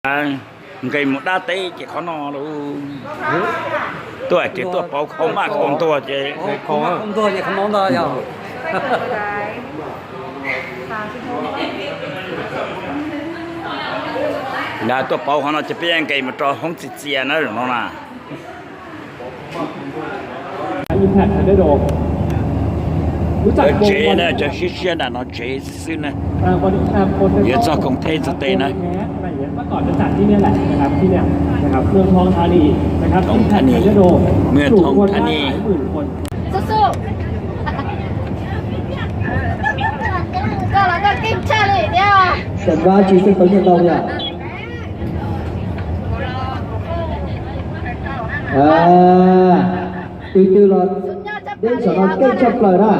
Nqis mus dab teb ces qhov no lauj. Tuaj ces tuaj pauv khau maj khau ntuag ces. Tuaj pauv qhov no ces peb nqis mus rau hoob txias txias na zaum no na. Tsev na, cov siab siab nram no tsev xwb xwb na. Yuav txog koom theb txog tej na. Thoob Thaj Nis, Mường Thong Thaj Nis. Sawv daws tsis xeeb tau nyiaj ntau yom. Tus twg los deb saum no keej tshaj plaws na.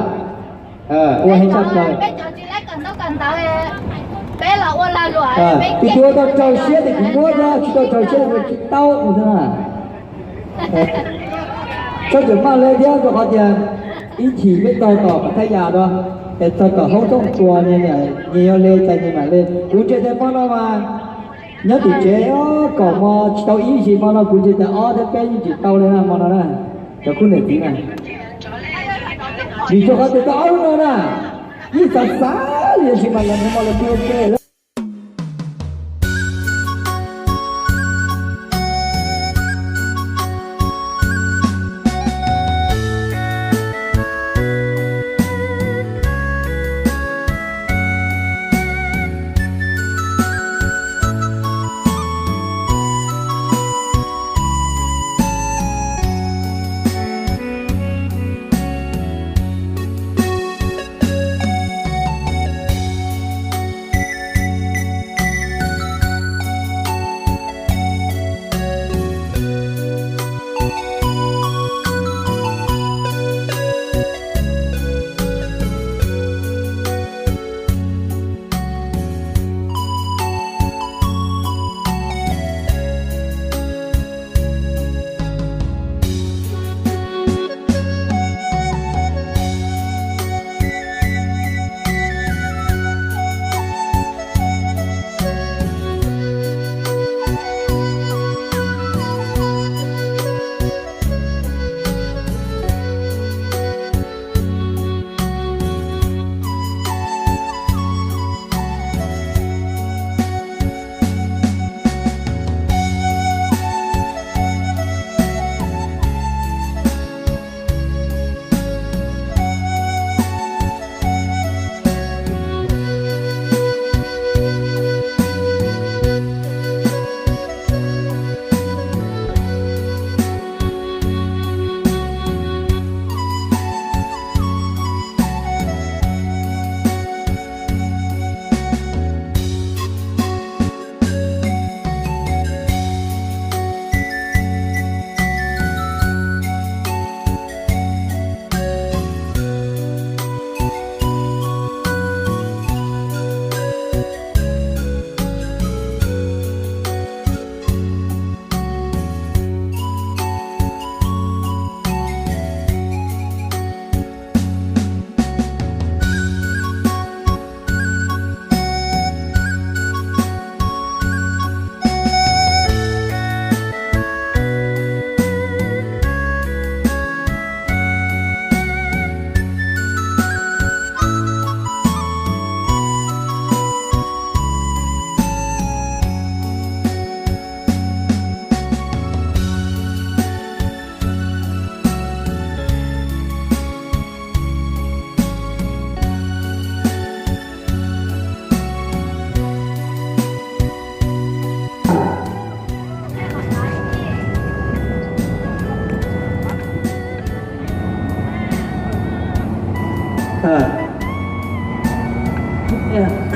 Ua heev tshaj plaws. Tus twg ua tau raug siab ces kuv muab thiab, tsis tau raug siab ces tsis tau mus thiab na. Txhob txwm maj lawm thiab rau qhov tias ib chim peb taug tom Pattaya no, es taug tom hoob Thoob Tuas, nyias yog li cas nyias mam li. Kuv ntsia tias hmo no mas nyob tim tsev kaum hmo tsis tau ib zaug, hmo no kuv ntsia tias ob thiab peb yeej tsis tau li na hmo no na. Cov kuj niam txiv na, vim rau qhov tias tau ob lub no na, yeej xav xav li, tab sis mas lawv hmo no lawv pw ua ke lawm.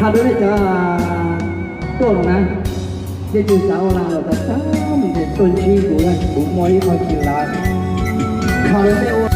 Qha rau nej cov tuaj los na, nej twg xav ua lag los tau txaj muag tuaj ntsib kuv, kuv muaj ib qho kis lav. Qha rau nej ua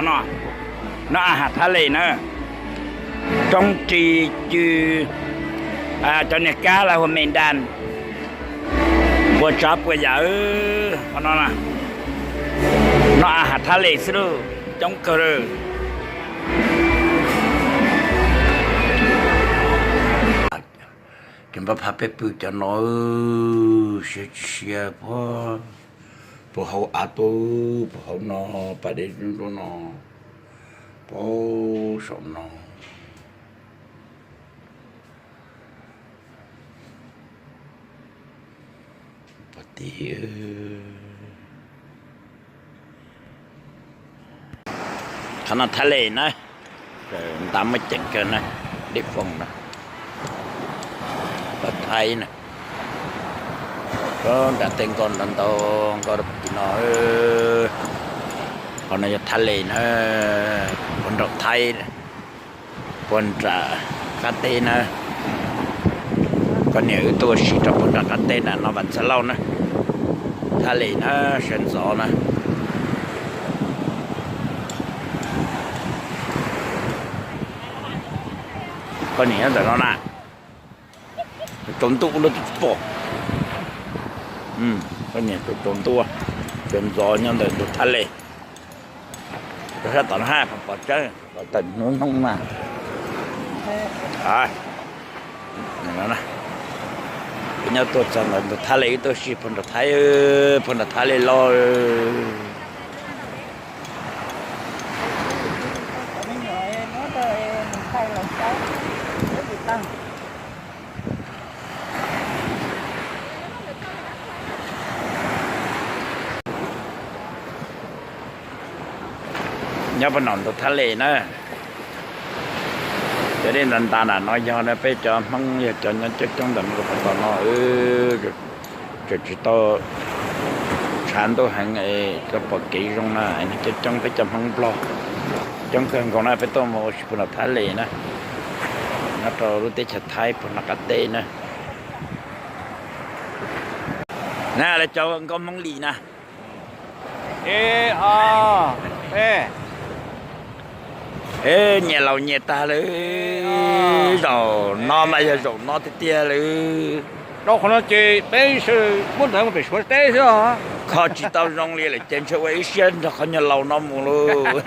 No, no a has Thab Les na, roob ris cw, cov niag kab lawv hu me ntan, puas tsav puas yam. Qhov no, no a has Thab Les xwb lauj, coob kawg lawm. Ces npaj phav peb pw cov no, siav tsis siav, puag hauv av tuaj, puag hauv no, pas dej nruab no, puag saum no. Pov ti, qhov no Thab Les na, ntav muaj ceem kawg na, dej foom na, pov Thaib na, nram tej nkoj ntau ntau nkoj rau pem tim no. Qhov no yog Thab Les na, puag nram Thaib, puag nram qab teb na. Koj niam wb tuaj ua si rau puag nram qab teb na, no Vam Ntxhais Lauj na, Thab Les na, sawv ntxov na. Koj niam nyob ntawm no na, tsaus ntuj ua luaj twb tsis pom. Koj niam tsaus ntuj, sawv ntxov nyob ntawm tus Thab Les, rau sab tom no haj pom tseeb, pom tawm hnub hnub na. Wb nyob tuaj txog ntawm tus Thab Les, wb tuaj ua si puag nram Thaib, puag nram Thab Les los. Nyob puag nram tus Thab Les na. Cov dej ntas ntas nram no yog peb cov Hmoob yog cov nyob coob coob ntawm no, tom no tseem tsis tau tshav ntuj heev, tau pom kev zoo na. Coob coob peb cov Hmoob Nplog coob kawg nkaus na, peb tuaj mus ua si puag nram Thab Les na, nyob rau lub teb chaws Thaib puag nram qab teb na. Na lawv cov nkauj Hmoob Lis na. Nyias laus nyias tag lawm, zaum no mas yog zaum no tiag tiag lawm. Rau qhov no ces peb sawv muab ntawd mus pem Suav teb xwb os. Kho tsis tau zoo li lawm ces ntshe ua ib siab nrog qhov nyuag laus no mus lauj.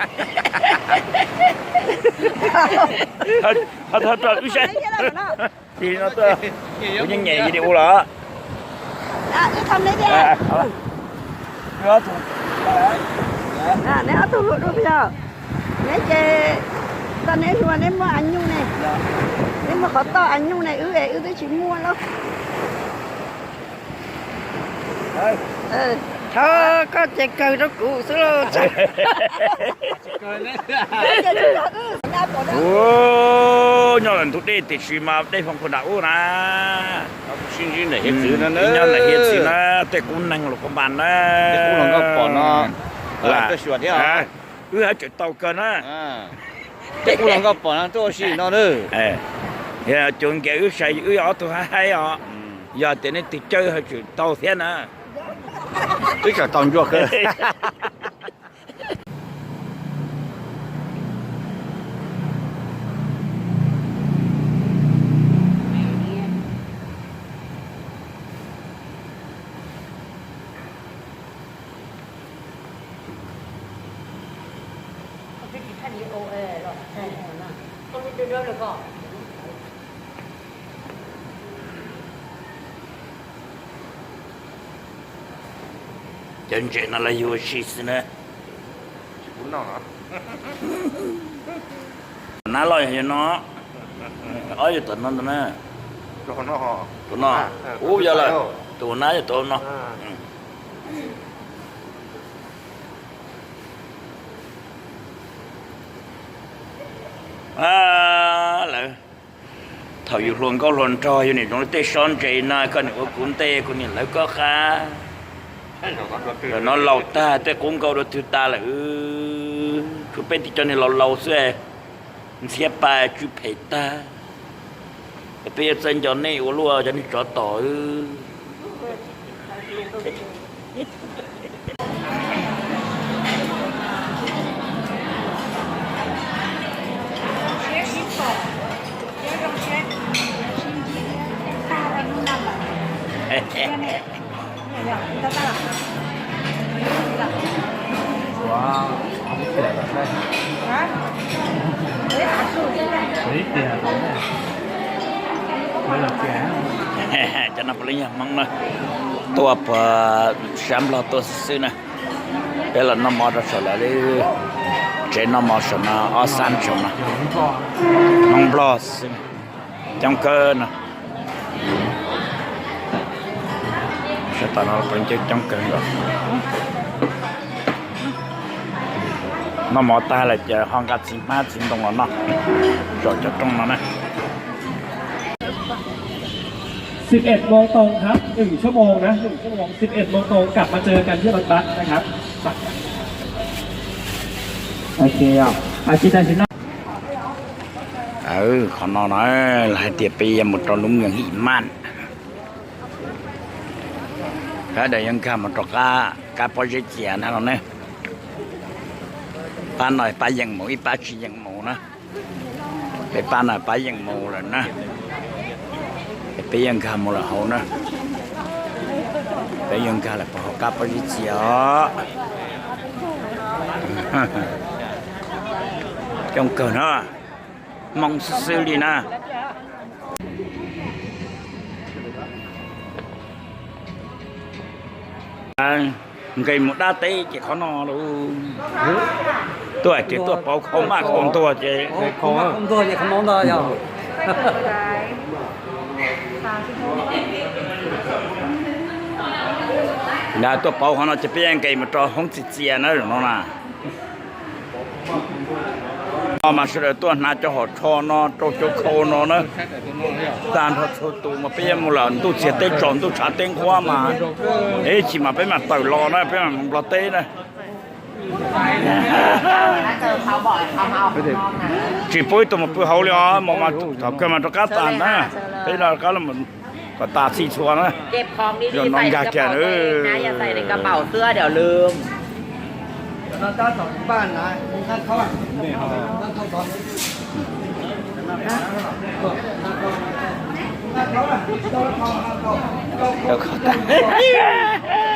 Wb saib, tig no tuaj, kuv nyeem nyeem video los. Neb ob tug hluas dua yog, neb ces tau neb hluas neb muaj a nyuj ne, neb muaj qhov toj a nyuj ne, wb es wb twb tsis muaj lauj. Thov koj ces kawg rau kuv xwb lauj. Nyob lawm ntug dej tiam sis mas dej foom puag nram ub na. Nyob ntawm hiav txwv na, tej qub neeg los koj npas na. Wb haj tseem tau kawg na. Tej qub los nkauj pom no tuaj ua si no. Yog cov nkias wb sai wb yog ob tug haib haib os. Yog tias nej tig cawj haj tseem tau thiab na. Wb tseem tau ncua kawg. Cov ntses no los yug ua si xwb na. Nab loj yog no, ob yog tom no ntag na. Tom no, ub yog lawm, tus nab yog tom no. Lawv, thaum yus hluas nkauj hluas nraug yus nim zoo li tej sob ntses no, koj nim ua kuv ntej kuv nim lawv koj qab. Zaum no laus tag tej qub nkauj dua twg tas lawm, tshuav peb tib co niag laus laus xwb, ntxhiab pa tsw phem tag. Peb yuav txawj nco nej ua luaj cov niag tsov tom. Cov no puav leej yog Hmoob na, tuaj puag sab Nplog tuaj xwb xwb na. Peb los noj mov rau saum lawv li, tsev noj mov saum no, ob xab saum no, Hmoob Nplog xwb, coob kawg no. Sab tom no coob kawg nkaus. Noj mov tag lawm ces ho nqa txiv hmab txiv ntoo los noj saum cov rooj no na.สิบเอ็ดโมงตรงครับ หนึ่งชั่วโมงนะ หนึ่งชั่วโมง สิบเอ็ดโมงตรง กลับมาเจอกันที่รถบัสนะครับ โอเคอ่ะ อาทิตย์อาทิตย์หน้า Qhov no na, lawv hais tias peb yuav mus rau lub moos Him Maj, sawv daws yuav nkag mus rau qab, qab pob zeb txias na no ne. Pab no pab yeej mus, ib pab tsis yeej mus na. Peb pab no pab yeej mus lawm na. Peb yuav nkag mus lawm hauv na. Peb yuav nkag lawm puag hauv qab pob zeb txias os. Coob kawg na, Hmoob xwb xwb li na. Nqis mus dab teb ces qhov no lauj. Tuaj ces tuaj pauv khau maj khau ntuag ces, tuaj pauv qhov no ces peb nqis mus rau hoob txias txias na, zaum no na. No mas sawv daws tuaj hnav cov hom tsho no rau cov khau no na. Tag nrho txhua tus mas peb yuav mus lawm ntuj txiag teb tsaus ntuj tshav teb nqhuab mas, ib chim mas peb mam tawm los na, peb mam mus Nplog teb na. Tsis pub ib tug mus pw hauv li os, mus mas thaum kawg mas rov qab tag na. Peb rov qab los kom tas txhij txhua na. Zaum no nkag kiag na.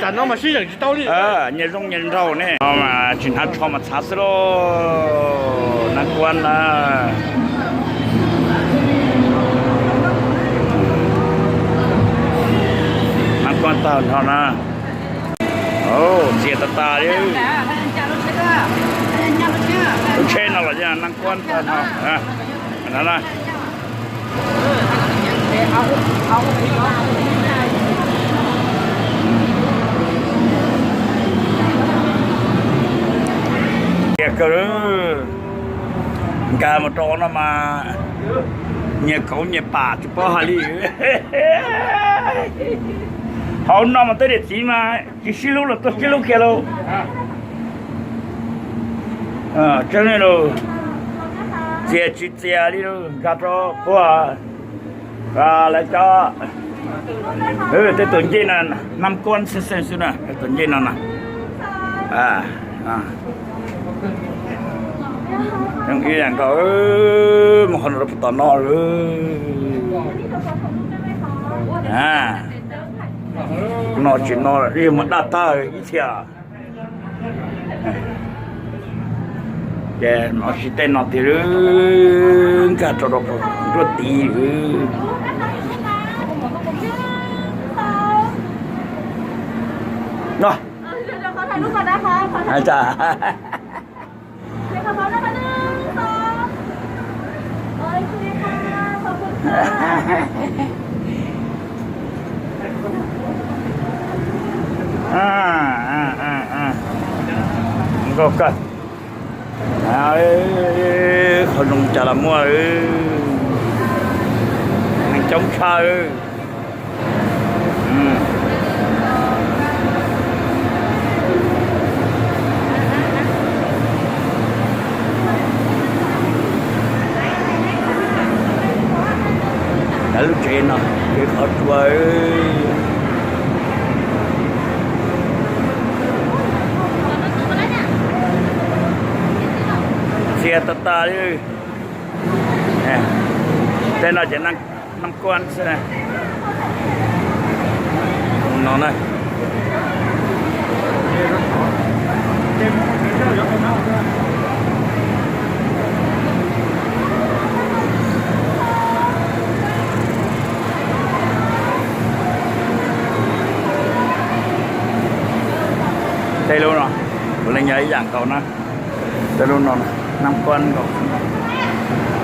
Tam no mas sib zeem tsis tau li. Nyias zoo nyias nraug ne. No mas tsis hnav tsho mas txhav xwb lauj. Nab kuab na. Nab kuab tag nrho na. Txias tas tas li. Lub tsheb no los yeej nab kuab tag nrho na. Tiag kawg, nkag mus rau no mas nyias kauv nyias pam tsis paub hais li. Hauv no mas tej niam txiv mas tsis sib hlub los tuaj sib hlub kiag lauj. Tseeb li lauj, txias tsis txias li lauj, nkag rau puag lawv cov, tej tus ncej no, nab kuab xeeb xeeb xwb na, tej tus ncej no na. Ib yam nkaus, mus qhov no rau puag tom no. No tsis no, ib yam mus daj tag ib txhia. Ces no tsis tej no tiag, nkag rau rau nruab tid. No, Nkauj kawg. Qhov zoo cas los muaj, neeg coob tshaj. Lub tsev no, tsev qhov tsua. Txias tas tas li. Tej no ces nab kuab xwb na. No na. Ib yam nkaus na, peb lub no, Nam Quan nkaus.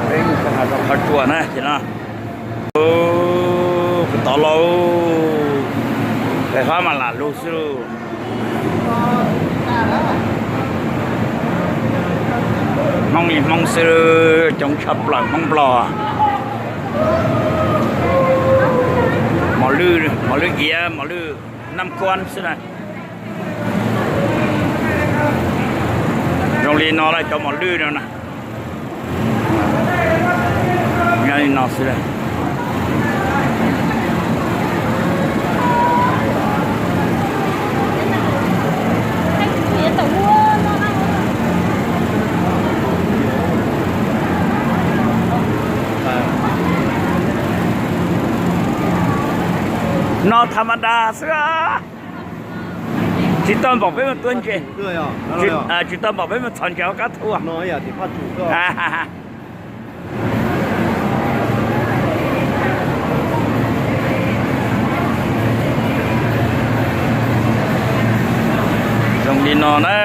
Peb mus rau qhov tsua na ces no. Kuv tod lauj, pem fab mas lam lug xwb lauj. Hmoob li Hmoob xwb, coob tshaj plaws Hmoob Nplog. Mos lwj, mos lwj iav, mos lwj Nam Quan xwb na. Zoo li no lawm cov mos lwj no na. Nyob li no xwb. No tha ma da xwb. Tsis tau npaum peb mus tuav ntses, tsis tau npaum peb mus txhos ntses hauv qab thu. Zoo li no na.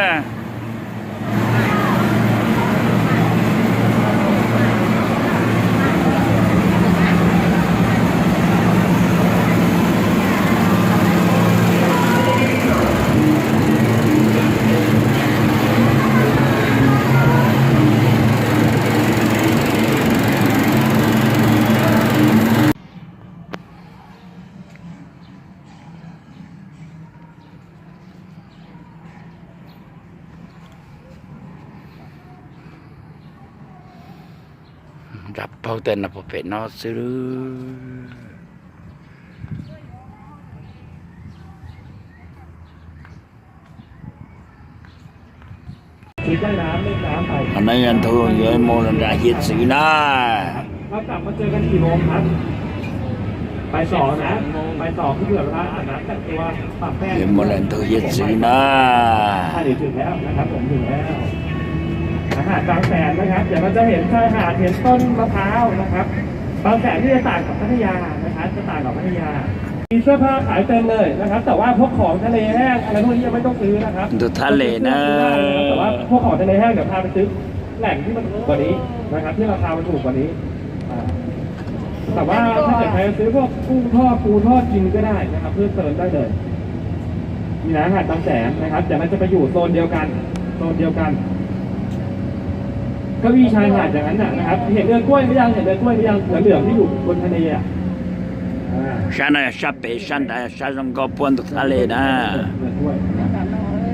Nram paug tej no puag pem no xwb. Qhov no yog ntu yuav mus nram hiav txwv na. Yuav mus lawm ntu hiav txwv na. Bangแสนนี่จะต่างกับพัทยานะครับ จะต่างกับพัทยา มีเสื้อผ้าขายเต็มเลยนะครับ แต่ว่าพวกของทะเลแห้งอะไรพวกนี้ยังไม่ต้องซื้อนะครับ Ntug thaj les na. แต่ว่าพวกของทะเลแห้งเดี๋ยวพาไปซื้อแหล่งที่มันถูกกว่านี้นะครับ ที่ราคามันถูกกว่านี้ อ่า แต่ว่าถ้าเกิดใครจะซื้อพวกกุ้งทอดปูทอดกินก็ได้นะครับ เพิ่มเติมได้เลย นี่นะหาดบางแสนนะครับ เดี๋ยวมันจะไปอยู่โซนเดียวกัน โซนเดียวกัน เก้าอี้ชายหาดอย่างนั้นน่ะนะครับ เห็นเรือกล้วยหรือยัง เห็นเรือกล้วยหรือยัง เหลืองๆที่อยู่บนทะเลอ่ะ อ่า Sab no sab pem sab nrad sab zoo nkauj puag ntug thaj les na.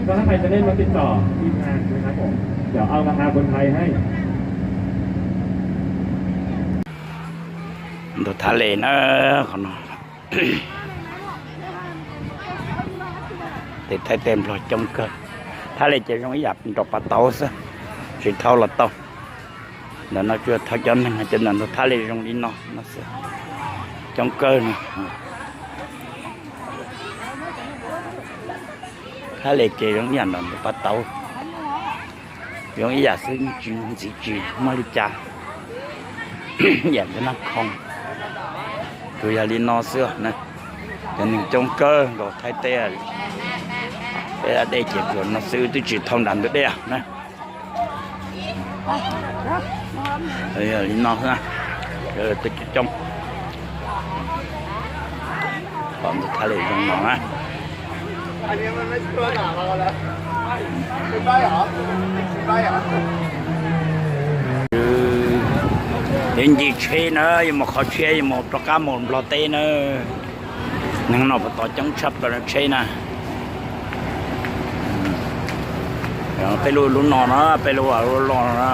ก็ถ้าใครจะเล่นมาติดต่อทีมงานนะครับผม เดี๋ยวเอาราคาคนไทยให้ Ntug thaj les na, qhov no. Tej Thaib tej Nplog coob kawg. Thaj les ces zoo ib yam nraum pas tauv xwb, tsis thauj los tau. Ntawm no tsuas thauj cov neeg, cov ntawm ntug thaj les zoo li no no xwb, coob kawg no. Thaj les ces zoo ib yam nraum nraum pas tauv, zoo ib yam xwb, yeej tsis ntxiv tsis muaj li cas, yam cov naj khoo. Tsuas yog li no xwb na, cov neeg coob kawg nkaus Thaib teb. Peb dab dej ces tsuas no xwb, twb tsis thauj nram ntug dej na. Yog li no xwb na, twb coob coob. Pom ntug thaj les zoo no na. Yuav nce tsheb na, yuav mus qhov tshiab, yuav mus rov qab mus Nplog teb na. Neeg no puas tau coob tshaj plaws tsheb na. Peb lub lub no na, peb lub lub no na.